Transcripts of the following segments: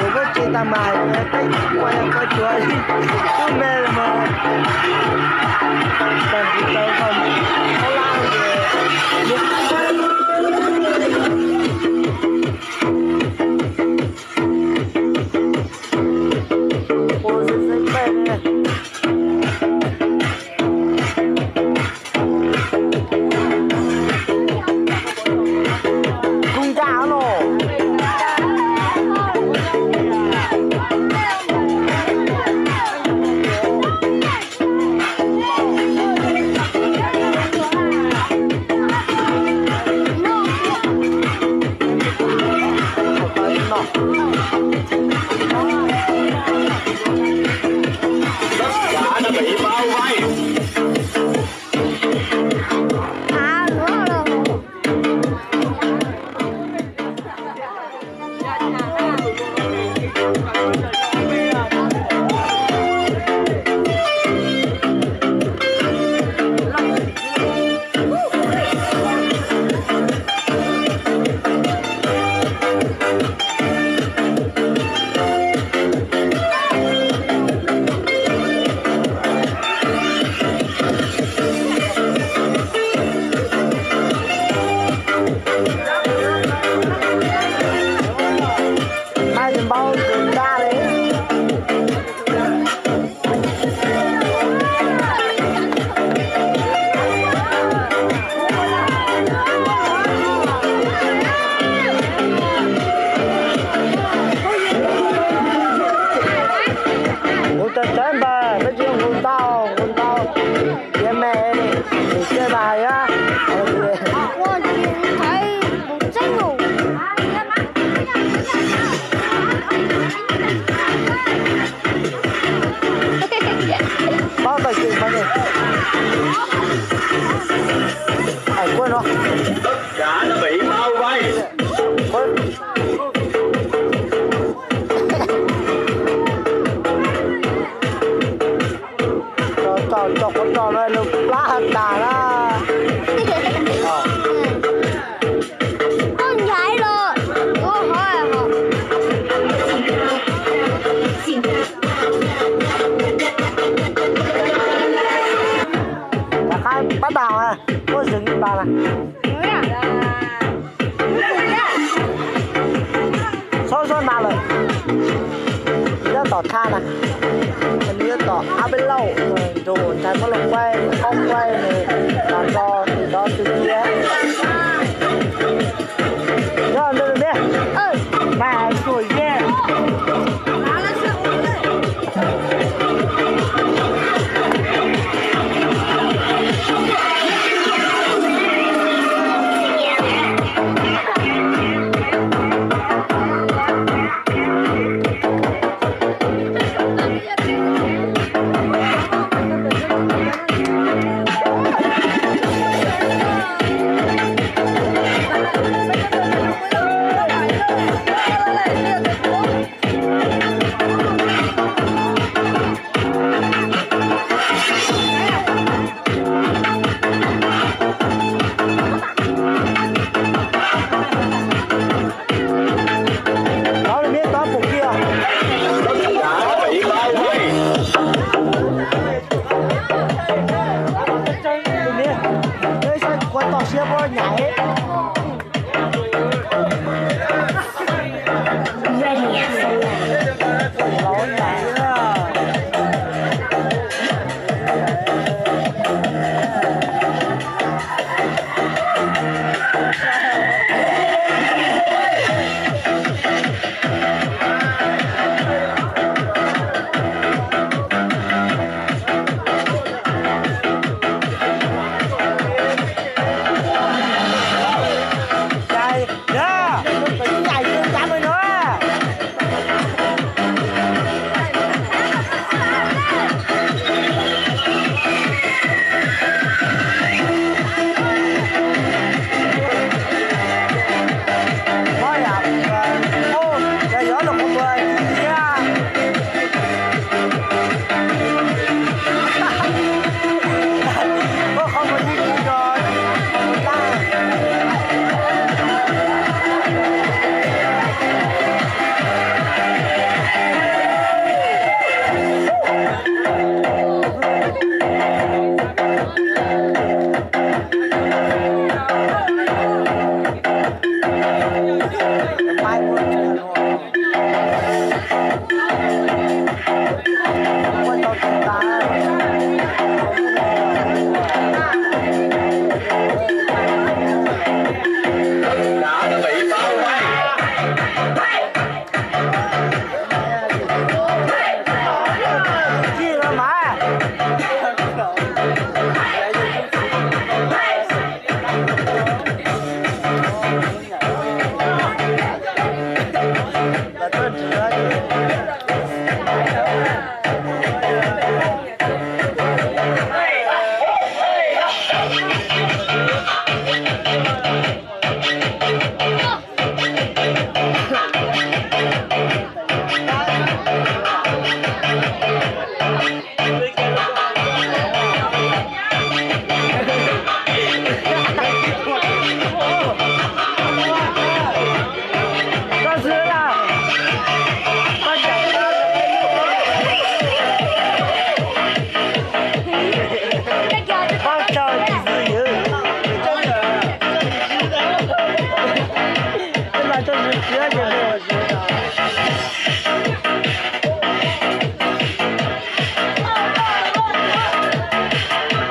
Kuv kuj tsis tas mas peb ua yog koj tsuav tub me los mas, tag nrho tau kom ob lab. Ua xwb xwb peb. Kub nkaj no. Hais npaum tus nrag li. Nqus tawv tawv npawg, peb tsis nqus ntau, nqus ntau. Tiav me li, tus txij mas yog. Paub tau tsis paub li. Hais kuaj no. Tso, tso, tso, qhov tso no lub plab has tas na. Koj ncaim los, ua hov hov. Rov qab pab đào nè, có dừng lên bàn nè. Xóa xóa na lawm. Nyob tom tha na. Nyob tom ab peb lauj, nrug ntshai muab loo quay, qoob quay, nws los rau tim no twg tiag. Nyob ntawm ne. Mas tuaj ye.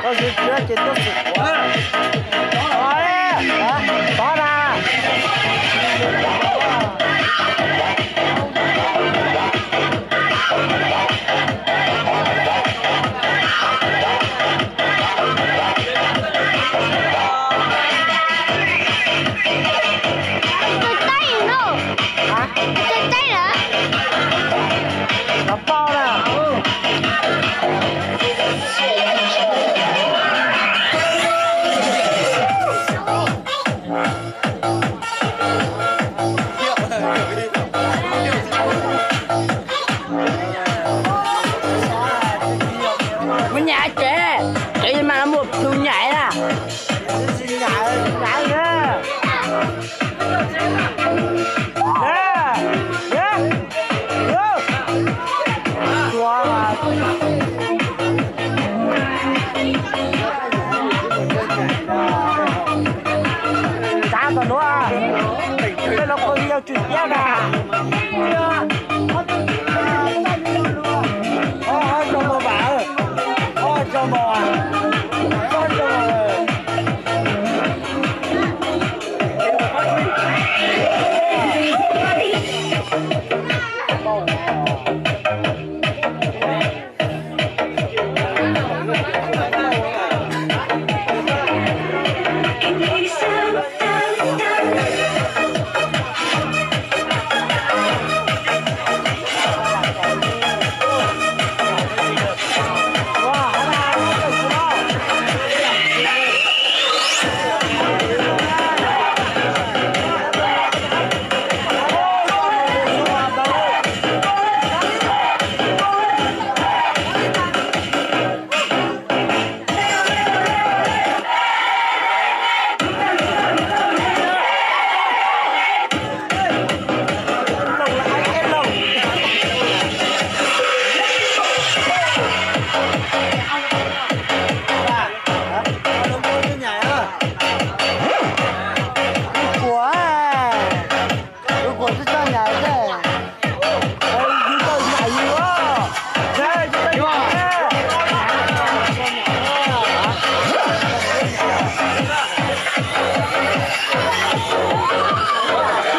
Koj xwb tiag ces tuaj xwm quav. Tod na. Tus teb no. Tus teb na. Cov poj na. Mus nyaim tsev, tsev mas muaj tus nyaim na. Tsav tom nuav, peb los kua yau tswm tiab na.